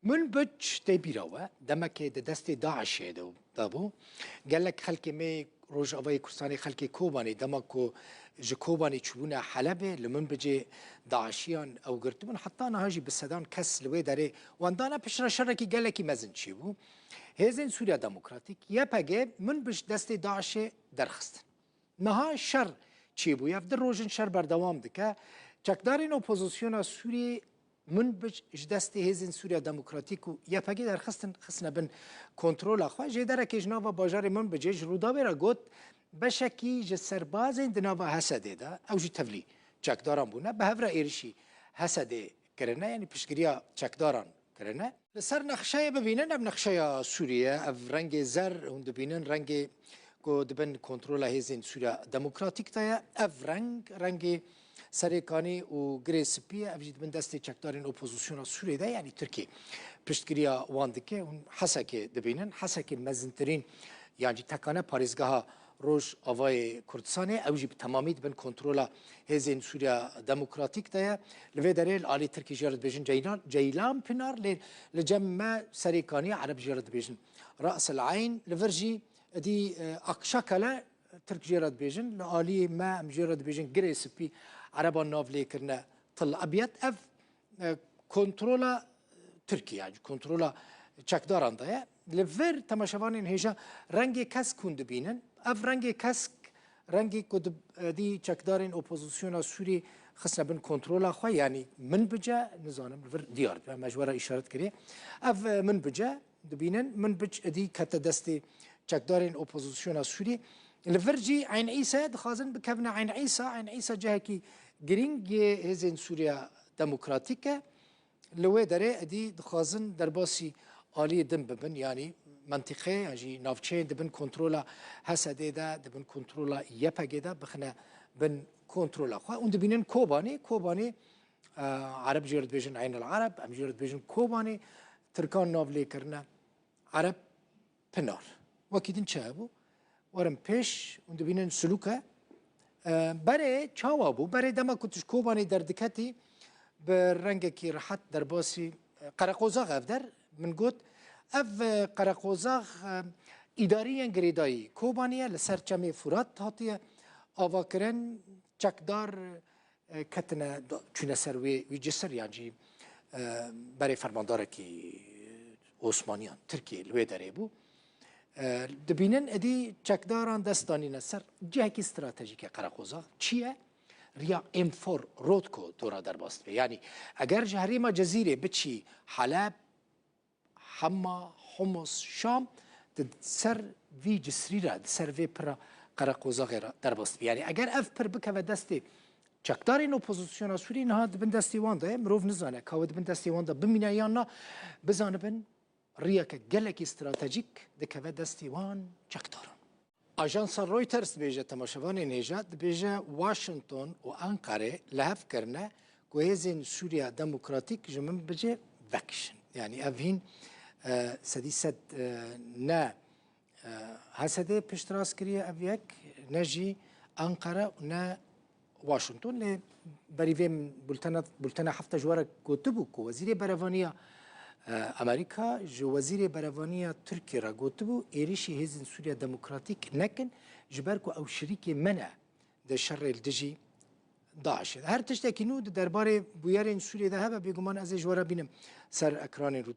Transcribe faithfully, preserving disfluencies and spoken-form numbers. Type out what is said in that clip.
Minbic tê bîra we, demekê di destê DAIŞê de, de bû. Gelek xelkê me Rojavayê Kurdistanê, xelkê Kobanê, dema ku ji Kobanê çûbûne Helebê, li Minbicê DAIŞiyan ew girtibûn. Heta niha jî bi sedan kes li wê derê wendane. Piştre şerekî gelekî mezin çêbû. Hêzên Sûriya Demokratîk, Y P G, Minbic destê DAIŞê derxistin. Niha şer çêbûye. Ev du roj in şer berdewam dike. Çekdarên opozisyona Sûriyê Minbic ji destê Hêzên Sûriya Demokratîk û Y P G derxistin, xistine bin kontrola xwe. Jêderekê ji nava bajarê Minbicê ji Rûdawê re got, beşekî ji serbazên di nava H S D'ê de, ew jî tevlî çekdaran bûne, bi hev re êrişî H S D'ê kirine, yanî piştgiriya çekdaran kirine. Li ser nexşeyê bibînin, ev nexşeya Sûriyê ye, ev rengê zer hûn dibînin, rengê ku di bin kontrola Hêzên Sûriya Demokratîk de ye. Ev reng, rengê Serêkanî û Girê Spî ye, ev jî di bin destê çekdarên opozisyona Sûriyê de, yanî Tirkiyê piştgiriya wan dike. Hûn Hesekê dibînin, Hesekê mezintirîn, yan jî tekane parêzgeha Rojavayê Kurdistanê, ew jî bi temamî di bin kontrola Hêzên Sûriya Demokratîk de ye. Li vê derê li alî Tirkî jê re dibêjin Ceylan, Ceylan Pinar, lê li cem me Serêkanî, Ereb jê re dibêjin Ras el Eyn. Li vir jî edî, e, Akşakale, Tirk jê re dibêjin, li alî me em jê re dibêjin Girê Spî, Ereban nav lê kirine Til Ebyed. Ev e, kontrola Tirkiye, yani kontrola çekdaran de ye. Li vir temaşevanên hêja rengê kesk hûn dibînin. Ev rengê kesk, rengê ku di, e, dî çekdarên opozisyona Sûrî xistine bin kontrola xwe, yani Minbice, nizanim, li vir diyar dibe, me ji we re îşaret kiriye. Ev, e, Minbice dibînin, Minbic êdî kete destê çekdarên opozisyona Sûrî. Li vir jî Eyn Îsa dixwazin bikevine Eyn Îsa. Eyn Îsa cihekî girîng yê Hêzên Sûriya Demokratîk e. Li wê derê êdî dixwazin derbasî aliyê din bibin, yanî mentîqe yan jî navçeyên di bin kontrola H S D'ê de, di bin kontrola Y P G'ê de bixine bin kontrola xwe. Hûn dibînin Kobanê, Kobanê, e, Ereb jê re dibêjin Eyn el Ereb, em jê re dibêjin Kobanê, Tirkan nav lê kirine Ereb Pinar. Wekî din çi hebû? Werin pêş, hûn dibînin Silûke. E, berê çawa bû? Berê dema ku tu ji Kobanê derdiketî, bi rengekî rehet derbasî, e, Qereqozax ev der, min got, ev, e, Qereqozax, e, îdarî yên girêdayî Kobanê ye, li ser çemê Furat hatiye avakirin, çekdar, e, ketine da-, çûne ser wê, wî cisir, yan jî, e, berê fermandarekî Osmaniyan, Tirkiyê li wê derê bû. E, dibînin êdî çekdaran dest danîne ser cihekî stratejîk e Qereqozax. Çi ye? Riya M four Road ku dora derbas dibe. Yanî eger ji herêma Cezîrê biçî Heleb, Hema, Humus, Şam, di ser vî cisrî re, di ser vê pira Qereqozaxê re derbas dibe. Yanî eger ev pir bikeve destê çekdarên opozisyona Sûrî, niha di bin destê wan de ye. Mirov nizane ka wê di bin destê wan de bimîne yan na, bizanibin riyeke gelekî stratejîk dikeve destê wan çekdaran. Ajansa Reuters dibêje, temaşevanên hêja, dibêje Washington û Ankare li hev kirine ku Hêzên Sûriya Demokratîk ji Minbicê vekişin. Yanî ev hîn, e, sedî sed, e, ne, e, H S D piştrast kiriye ev yek, ne jî Ankara û ne Washington. Lê berî vê min bultena, bultena hefta ji we re gotibû ku Wezîrê Berevaniya, e, Amerîka ji Wezîrê Berevaniya Tirkiyê re gotibû, êrişî Hêzên Sûriya Demokratîk nekin, ji ber ku ew şirîkê me ne di şerê li dijî DAIŞê de. Her tiştekî nû di derbarê bûyerên Sûriyê de hebe, bêguman ez ê ji we re bînim ser ekranên Rûdawê.